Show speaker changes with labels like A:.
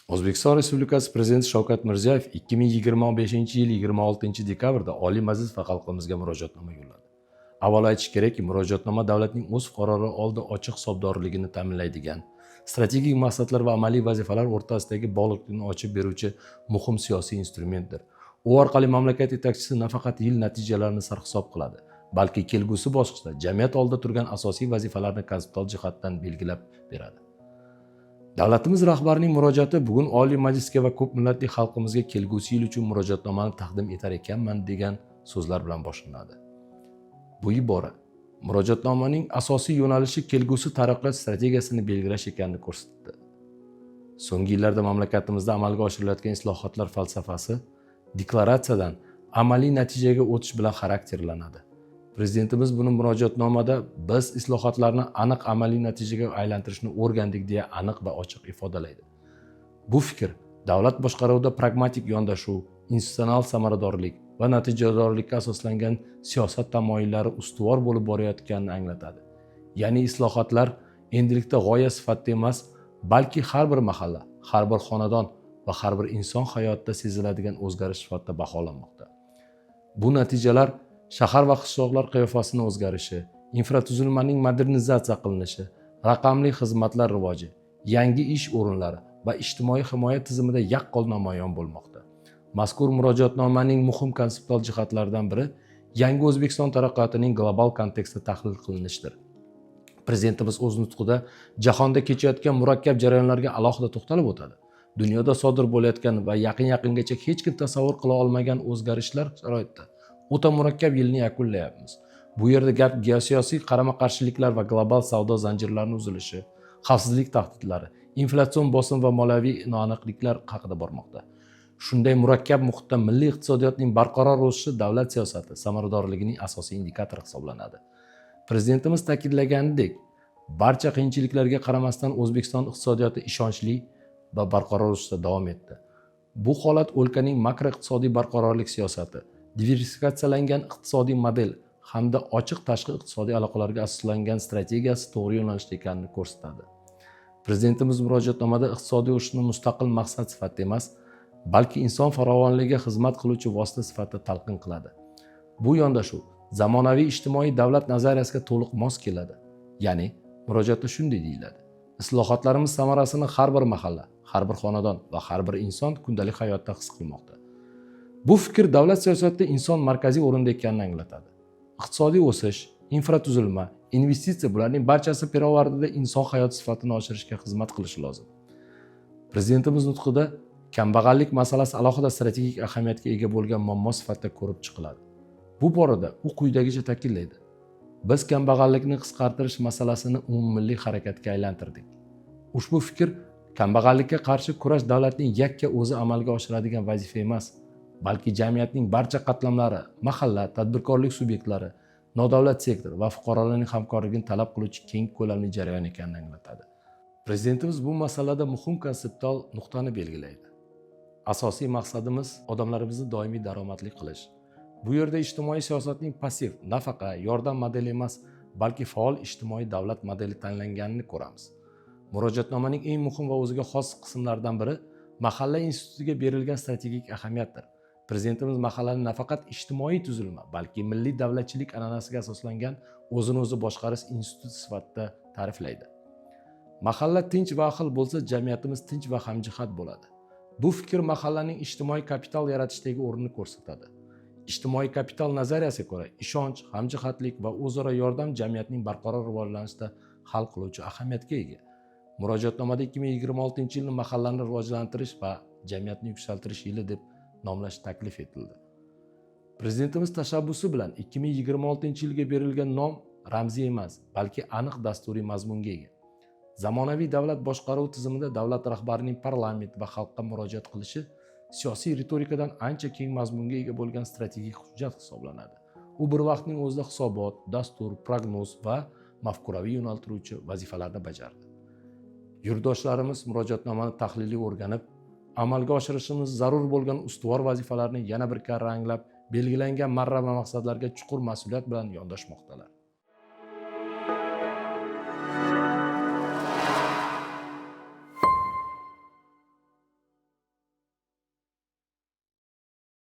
A: O'zbekiston Respublikasi Prezidenti Shavkat Mirziyoyev 2025-yil 26 dekabrda Oliy Majlis va xalqimizga murojaatnoma yo'lladi. Avvalo aytish kerakki, murojaatnoma davlatning o'z fuqarolari oldida ochiq hisobdorligini ta'minlaydigan, strategik maqsadlar va amaliy vazifalar o'rtasidagi bog'liqlikni ochib beruvchi muhim siyosiy instrumentdir. U orqali mamlakat yetakchisi nafaqat yil natijalarini sarhisob qiladi, balki kelgusi bosqichda jamiyat oldida turgan asosiy vazifalarni konseptual jihatdan belgilab beradi. Davlatimiz rahbarining murojaati bugun Oliy Majlisga va ko'p millatli xalqimizga kelgusi yil uchun murojaatnomani taqdim etar ekanman degan so'zlar bilan boshlanadi. Bu ibora murojaatnomaning asosiy yo'nalishi kelgusi taraqqiyot strategiyasini belgilash ekanini ko'rsatdi. So'nggi yillarda mamlakatimizda amalga oshirilayotgan islohotlar falsafasi deklaratsiyadan amaliy natijaga o'tish bilan xarakterlanadi. Prezidentimiz buni murojaatnomada biz islohotlarni aniq amaliy natijaga aylantirishni o'rgandik deya aniq va ochiq ifodalaydi. Bu fikr davlat boshqaruvida pragmatik yondashuv, institutsional samaradorlik va natijadorlikka asoslangan siyosat tamoyillari ustuvor bo'lib borayotganini anglatadi. Ya'ni islohotlar endilikda g'oya sifatida emas, balki har bir mahalla, har bir xonadon va har bir inson hayotida seziladigan o'zgarish sifatida baholanmoqda. Bu natijalar shahar va qishloqlar qiyofasini o'zgarishi, infratuzilmaning modernizatsiya qilinishi, raqamli xizmatlar rivoji, yangi ish o'rinlari va ijtimoiy himoya tizimida yaqqol namoyon bo'lmoqda. Mazkur murojaatnomaning muhim konseptual jihatlaridan biri yangi O'zbekiston taraqqiyotining global kontekstda tahlil qilinishidir. Prezidentimiz o'z nutqida jahonda kechayotgan murakkab jarayonlarga alohida to'xtalib o'tadi. Dunyoda sodir bo'layotgan va yaqin-yaqingacha hech kim tasavvur qila olmagan o'zgarishlar sharoitida o'ta murakkab yilni yakunlayapmiz. Bu yerda gap geosiyosiy qarama-qarshiliklar va global savdo zanjirlarining uzilishi, xavfsizlik tahdidlari, inflyatsion bosim va moliyaviy noaniqliklar haqida bormoqda. Shunday murakkab muhitda milliy iqtisodiyotning barqaror o'sishi davlat siyosati samaradorligining asosiy indikatori hisoblanadi. Prezidentimiz ta'kidlaganidek, barcha qiyinchiliklarga qaramasdan O'zbekiston iqtisodiyoti ishonchli va barqaror o'sishda davom etdi. Bu holat o'lkaning makroiqtisodiy barqarorlik siyosati, diversifikatsiyalangan iqtisodiy model hamda ochiq tashqi iqtisodiy aloqalarga asoslangan strategiyasi to'g'ri yo'nalishda ekanini ko'rsatadi. Prezidentimiz murojaatnomada iqtisodiy o'sishni mustaqil maqsad sifatida emas, balki inson farovonligiga xizmat qiluvchi vosita sifatida talqin qiladi. Bu yondashuv zamonaviy ijtimoiy davlat nazariyasiga to'liq mos keladi. Ya'ni murojaatda shunday deyiladi: Islohotlarimiz samarasini har bir mahalla, har bir xonadon va har bir inson kundalik hayotda his qilmoqda. Bu fikr davlat siyosatida inson markaziy o'rinda ekanini anglatadi. Iqtisodiy o'sish, infratuzilma, investitsiya, bularning barchasi pirovardida inson hayot sifatini oshirishga xizmat qilishi lozim. Prezidentimiz nutqida kambag'allik masalasi alohida strategik ahamiyatga ega bo'lgan muammo sifatida ko'rib chiqiladi. Bu borada u quyidagicha ta'kidlaydi: Biz kambag'allikni qisqartirish masalasini umummilliy harakatga aylantirdik. Ushbu fikr kambag'allikka qarshi kurash davlatning yakka o'zi amalga oshiradigan vazifa emas, balki jamiyatning barcha qatlamlari, mahalla, tadbirkorlik subyektlari, nodavlat sektor va fuqarolarning hamkorligini talab qiluvchi keng ko'lamli jarayon ekanini anglatadi. Prezidentimiz bu masalada muhim konseptual nuqtani belgilaydi. Asosiy maqsadimiz odamlarimizni doimiy daromadli qilish. Bu yerda ijtimoiy siyosatning passiv nafaqa, yordam modeli emas, balki faol ijtimoiy davlat modeli tanlanganini ko'ramiz. Murojaatnomaning eng muhim va o'ziga xos qismlaridan biri mahalla institutiga berilgan strategik ahamiyatdir. Prezidentimiz mahallani nafaqat ijtimoiy tuzilma, balki milliy davlatchilik an'anasiga asoslangan o'zini o'zi boshqarish instituti sifatida ta'riflaydi. Mahalla tinch va ahil bo'lsa, jamiyatimiz tinch va hamjihat bo'ladi. Bu fikr mahallaning ijtimoiy kapital yaratishdagi o'rnini ko'rsatadi. Ijtimoiy kapital nazariyasiga ko'ra, ishonch, hamjihatlik va o'zaro yordam jamiyatning barqaror rivojlanishida hal qiluvchi ahamiyatga ega. Murojaatnomada 2026-yilni mahallani rivojlantirish va jamiyatni yuksaltirish yili deb nomlash taklif etildi. Prezidentimiz tashabbusi bilan 2026-yilga berilgan nom ramziy emas, balki aniq dasturiy mazmunga ega. Zamonaviy davlat boshqaruvi tizimida davlat rahbarining parlament va xalqqa murojaat qilishi siyosiy ritorikadan ancha keng mazmunga ega bo'lgan strategik hujjat hisoblanadi. U bir vaqtning o'zida hisobot, dastur, prognoz va mafkuraviy yo'naltiruvchi vazifalarni bajardi. Yurtdoshlarimiz murojaatnomani tahliliy o'rganib, amalga oshirishimiz zarur bo'lgan ustuvor vazifalarni yana bir karra anglab, belgilangan marra va maqsadlarga chuqur mas'uliyat bilan yondoshmoqdalar.